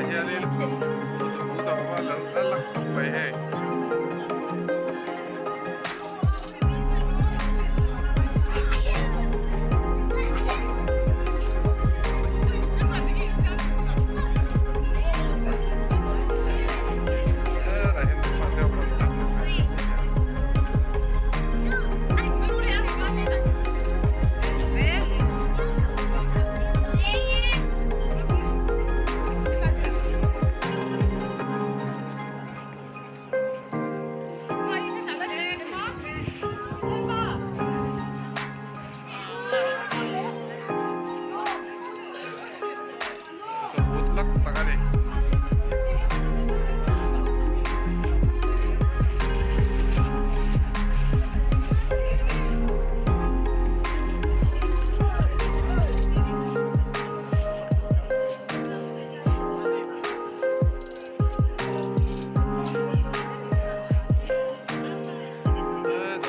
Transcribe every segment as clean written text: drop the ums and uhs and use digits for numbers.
Hianin photo booth a awm a lo la lang khawp mai hei.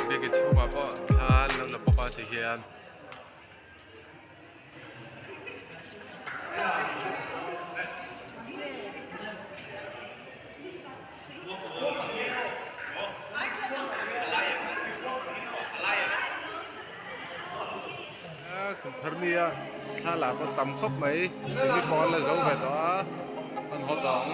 Biakin chhungah pawh thla an lo la bawk a ti hian. Kum thar nia thla lak a tam khawp mai ni pawh an la zo ve tawh a an haw tawh ang.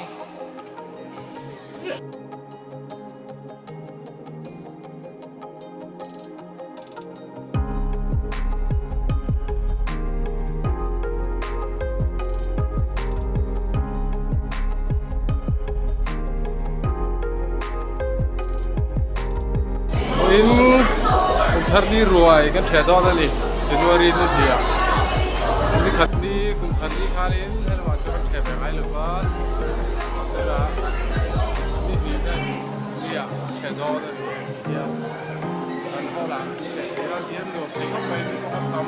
In kum thar ni ruai kan hre dawn a ni January ni hnih ah ni khat ni kum thar ni khanin helamah chuan kan hre ve ngai lo va tunah ni hnih te ni ah kan hre dawn a ni tia kan hall ah ni leh thei a hian nuam thei khawp mai ni pawh a tam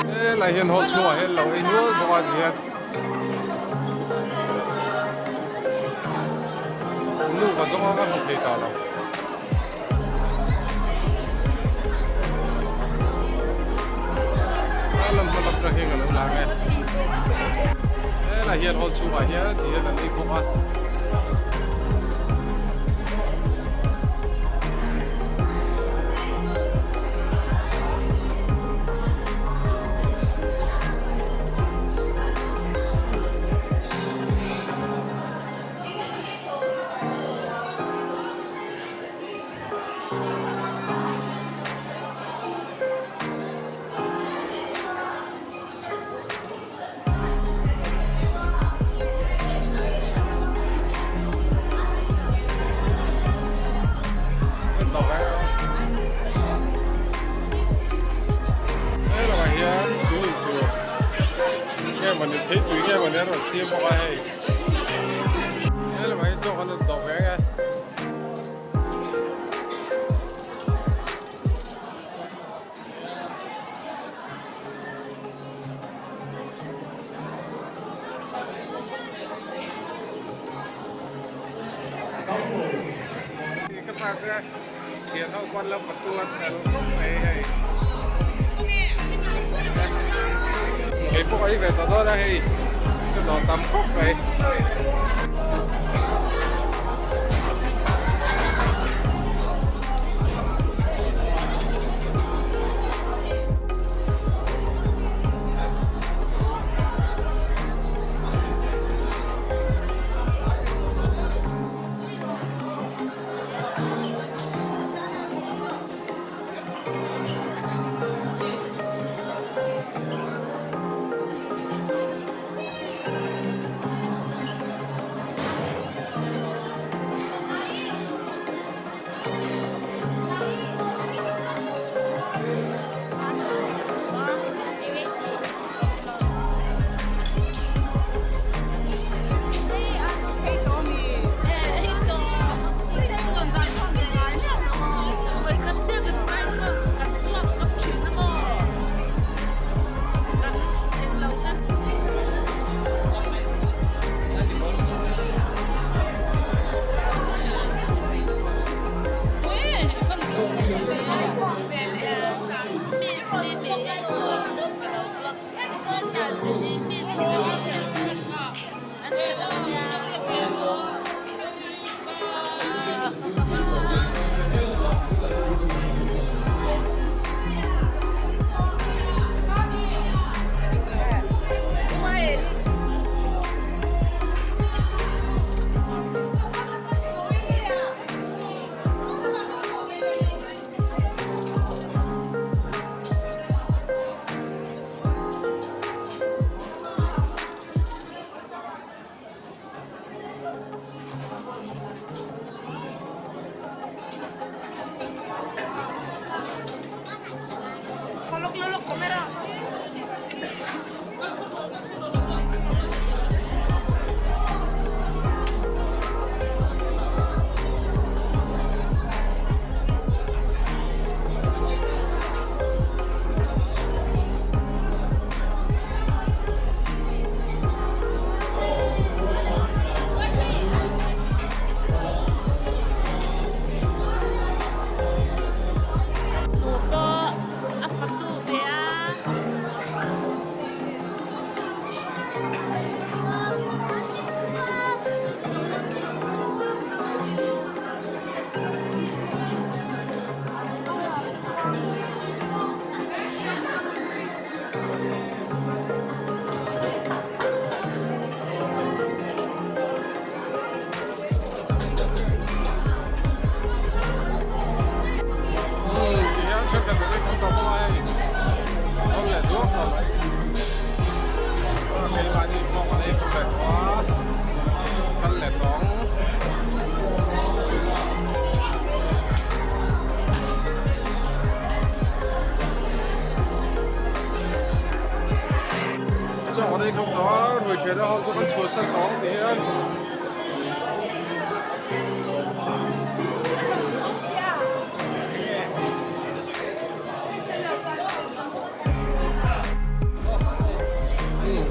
Helai hian hall chhungah hian lo ei nual bawk a ti hian nu ka zawng a ka hmu thei ta lo. A lam hma lam atang hian ka lo lang e. Helai hian hall chhungah hian ti hian an ei bawk a. nge mawni thei tui nge mawni an rawn siam bawk a hei. He lamah hian chaw kan rawn tawh ve ang e. Ka fate thian ho pawn lo fatu an fel khawp mai hei. Kei pawh ka ei ve tawh dawn a hei ka dawr tam khawp mai.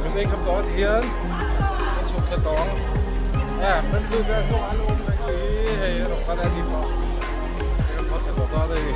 Kan ei kham tawh a ti hian kan chhuk thla tawh ang a kan hnu te hnung an awm reng hi hei a rawn kal a ni pawh kan phawt thla tawh dawn a ni.